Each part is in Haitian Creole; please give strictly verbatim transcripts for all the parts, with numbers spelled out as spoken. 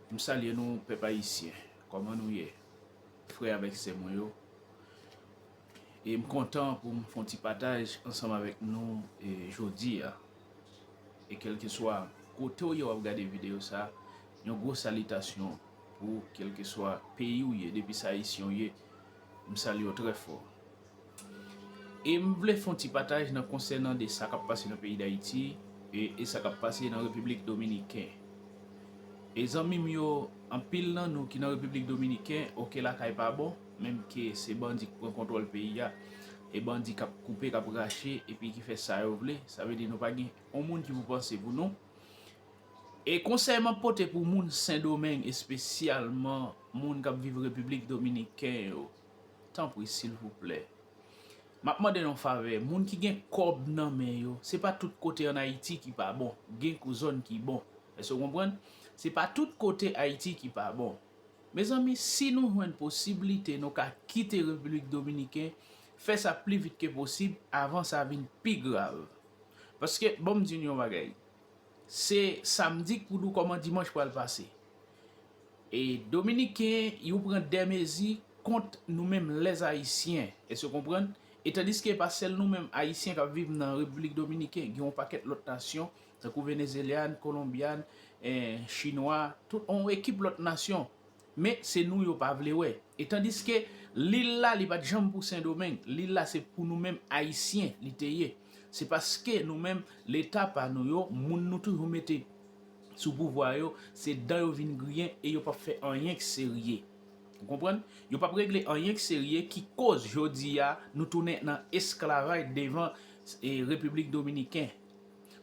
M salye nou, pèp ayisyen. Kòman nou ye? Frè avèk sè mwen yo. E m kontan pou m fè yon ti pataj ansanm avèk nou, e, jodi a. E kèlkeswa kote w ye w ap gade videyo sa, yon gwo salitasyon pou kèlkeswa peyi w ye, depi se ayisyen w ye, m salye w trè fò. E m vle fè yon ti pataj nan konsènan de sa k ap pase nan peyi Dayiti e, e sa k ap pase nan Repiblik Dominiken. E zanmi m yo, anpil nan nou ki nan Repiblik Dominiken, oke, lakay pa bon, menm ke se bandi k pran kontwòl peyi a, e bandi k ap koupe, k ap rache, epi ki fè sa yo vle, sa vle di nou pa gen yon moun ki pou panse pou nou. E konsèy m ap pote pou moun Sendomeng, espesyalman moun k ap viv Repiblik Dominiken yo, tanpri, silvouplè, m ap mande n yon favè, moun ki gen kòb nan men yo, se pa tout kote ann Ayiti ki pa bon, gen kou zòn ki bon. Èske w konprann? Se pa tout kote Ayiti ki pa bon. Mezanmi, si nou jwenn posiblite nou ka kite Repiblik Dominiken, fè sa pli vit ke posib avan sa vin pi grav. Paske, ban m di nou yon bagay, se samdi k pou di w kòman dimanch pral pase. E Dominiken yo pran dè mezi kont nou menm lèzayisyen. Èske w konprann? E tandiske pa sèl nou menm ayisyen k ap viv nan Repiblik Dominiken, gen yon pakèt lòt nasyon, tankou Venezelyan, Kolonbyan, eh, Chinwa, tout yon ekip lòt nasyon. Men se nou yo pa vle wè. E tandiske lil la, li pa t janm pou Sendomeng. Lil la se pou nou menm ayisyen li te ye. Se paske nou menm, leta pa nou yo, moun nou toujou mete sou pouvwa yo, se dan yo vin griyen e yo p ap fè anyen k serye. Ou konprann? Yo p ap regle anyen k serye ki koz jodi a nou tounen nan esklavaj devan, e, Repiblik Dominiken.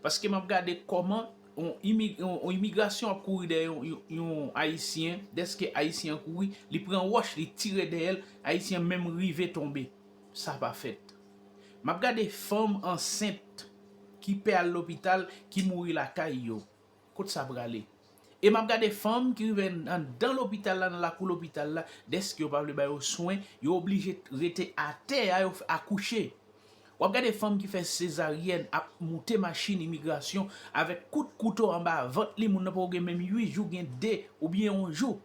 Paske m ap gade kòman yon imi-, yon, yon imigrasyon ap kouri dèyè yon, yon, yon ayisyen, dèske ayisyen an kouri, li pran wòch, li tire dèyè l, ayisyen an menm rive tonbe. Sa pa fèt. M ap gade fanm ansent ki pè al lopital, ki mouri lakay yo. Kot sa prale? E m ap gade fanm ki rive anndan lopital la, nan lakou lopital la, dèske yo pa vle ba yo swen, yo oblije rete atè a, yo f-, akouche. W ap gade fanm ki fè sezaryèn ap moute machin imigrasyon avèk kout kouto anba vant li, moun nan poko gen menm uit jou, gen de oubyen yon jou.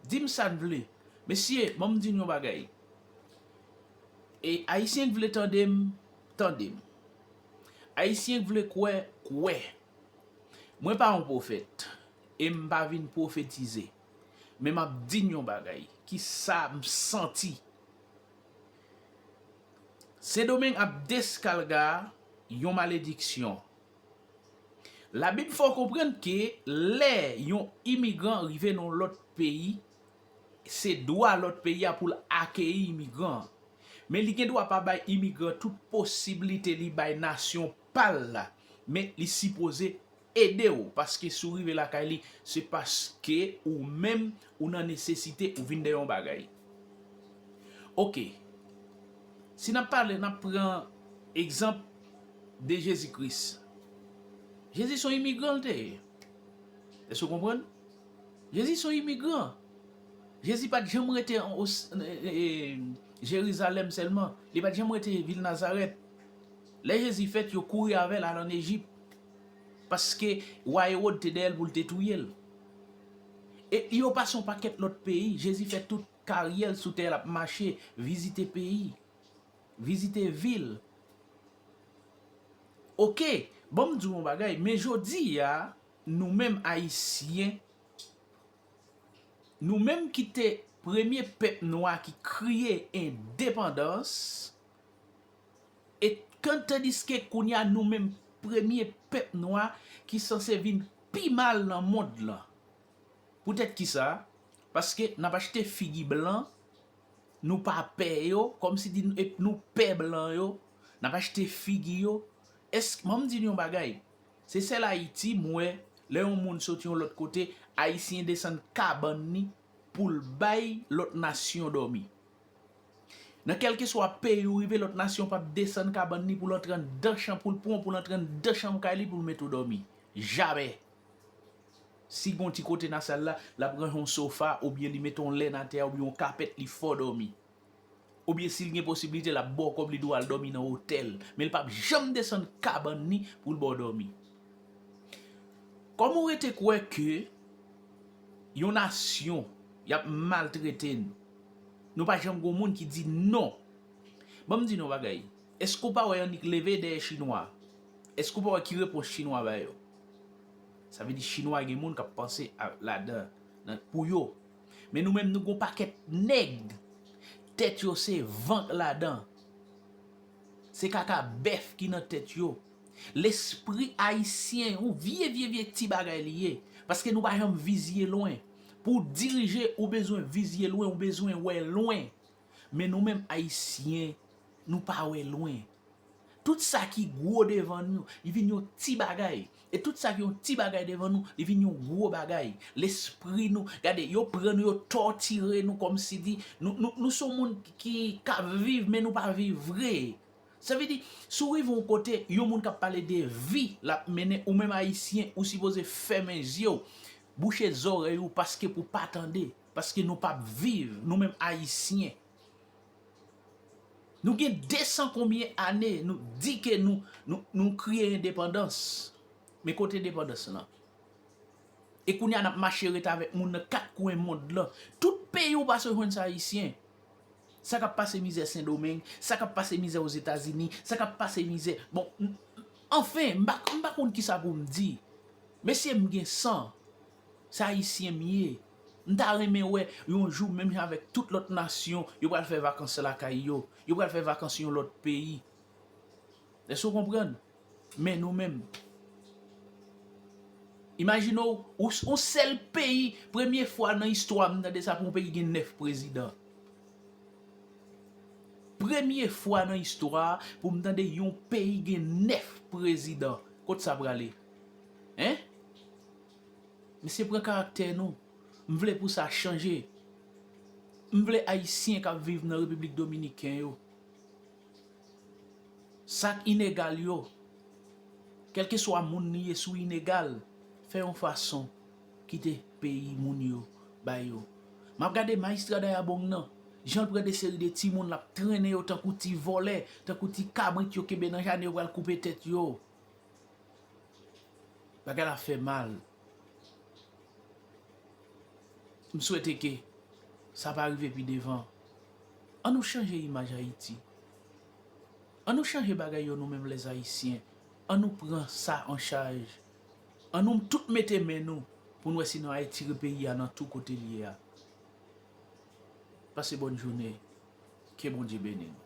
Di m sa n vle. Mesye, ban m di n yon bagay. E ayisyen k vle tande m, tande m. Ayisyen k vle kwè, kwè. Mwen pa yon pwofèt, e m pa vin pwofetize. Men m ap di n yon bagay, ki sa m santi. Sendomeng ap deskalga yon malediksyon. Labib fè w konprann ke lè yon imigran rive nan yon lòt peyi, se dwa lòt peyi a pou l akeyi imigran an. Men li gen dwa pa bay imigran tout posiblite li bay nasyon pa l la, men li sipoze ede w, paske si w rive lakay li, se paske ou menm ou nan nesesite, ou vin dèyè yon bagay. Oke. Si n ap pale, n ap pran egzanp de Jezi Kris. Jezi se yon imigran l te ye. Èske w konprann? Jezi se yon imigran. Jezi pa t janm rete an, os-, e, e, e, Jerizalèm sèlman. Li pa t janm rete vil Nazarèt. Lè Jezi fèt, yo kouri avè l al ann Ejip. Paske wa Ewòd te dèyè l pou l te touye l. E yo pase yon pakèt lòt peyi. Jezi fè tout karyè l sou tè, l ap mache, vizite peyi, vizite vil. Oke, ban m di w yon bagay, men jodi a, nou menm Ayisyen, nou menm ki te premye pèp nwa ki kriye endepandans, e kan, tandiske kounye a nou menm premye pèp nwa ki sanse vin pi mal nan mond lan. Poutèt ki sa? Paske n ap achte figi blan, nou pa pè yo, kòmsi di n-, e nou pè blan yo, n ap achte figi yo. Èske, ban m di n yon bagay, se sèl Ayiti m wè, lè yon moun soti yon lòt kote, Ayisyen desann kabann ni pou l bay lòt nasyon dòmi. Nan kèlkeswa peyi w rive, lòt nasyon p ap desann kabann ni pou l antre anndan chanm, pou l pran w, pou l antre anndan chanm kay li, pou l mete w dòmi. Jamè. Si gon ti kote nan sal la, l ap ranje yon sofa, oubyen li mete yon lèn atè a, oubyen yon kapèt, li fè w dòmi. Oubyen si l gen posiblite, l ap ba w kòb, li di w al dòmi nan otèl. Men l p ap janm desann kabann ni pou l ba w dòmi. Kòman w rete kwè ke yon nasyon, y ap maltrete n. Nou pa janm gon moun ki di non. Ban m di nou yon bagay. Èske w pa wè annik leve dèyè chinwa? Èske w pa wè ki repons chinwa ba yo? Sa vle di chinwa gen moun k ap panse a, ladan, nan, pou yo. Men nou menm nou gon pakèt nèg, tèt yo se vant ladan. Se kaka bèf ki nan tèt yo. Lespri ayisyen, yon vye, vye, vye ti bagay li ye. Paske nou pa janm vizye lwen. Pou w dirije, ou bezwen vizye lwen, ou bezwen wè lwen. Men nou menm ayisyen, nou pa wè lwen. Tout sa ki gwo devan nou, li vin yon ti bagay. E tout sa ki yon ti bagay devan nou, li vin yon gwo bagay. Lespri nou, gade, yo pran nou, yo tòtire nou kòmsi di, nou, nou, nou se yon moun ki, k ap viv, men nou pa viv vre. Sa vle di, si w rive yon kote, yon moun k ap pale de vi l ap mennen, ou menm ayisyen, ou sipoze fèmen zye w, bouche zòrèy ou, paske pou w pa tande, paske nou p ap viv, nou menm ayisyen. Nou gen de san konbyen ane, nou di ke nou, nou, nou kriye endepandans. Men kote endepandans lan? E kounye a n ap mache ret avèk moun nan kat kwen mond lan. Tout peyi w pase w jwenn se ayisyen. Sa k ap pase mizè Sendomeng, sa k ap pase mizè Ozetazini, sa k ap pase mizè, bon, m, anfen, m pa, m pa konn kisa pou m di. Mesye, m gen san. Se ayisyen m ye. M ta renmen wè yon jou, menm jan avèk tout lòt nasyon, yo pral fè vakans lakay yo. Yo pral fè vakans yon lòt peyi. Èske w konprann? Men nou menm. Imajine w, ou, yon sèl peyi, premye fwa nan istwa m tande sa pou yon peyi gen nèf prezidan. Premye fwa nan istwa pou m tande yon peyi gen nèf prezidan. Kot sa prale? Hein? Mesye, pran karaktè nou. M vle pou sa chanje. M vle Ayisyen k ap viv nan Repiblik Dominiken yo, sa k inegal yo, kèlkeswa moun li ye, si w inegal, fè yon fason kite peyi moun yo ba yo. M ap gade majistra Dayabong nan, jan l pran de seri de timoun, l ap trennen yo tankou ti vòlè, tankou ti kabrit yo kenbe nan jaden, yo pral koupe tèt yo. Bagay la fè mal. M swete ke sa pa rive pi devan. An nou chanje imaj Ayiti. An nou chanje bagay yo nou menm lèzayisyen. An nou pran sa an chaj. An nou tout mete men nou pou n wè si n a retire peyi a nan tou kote l ye a. Pase bòn jounen. Ke Bondye beni nou.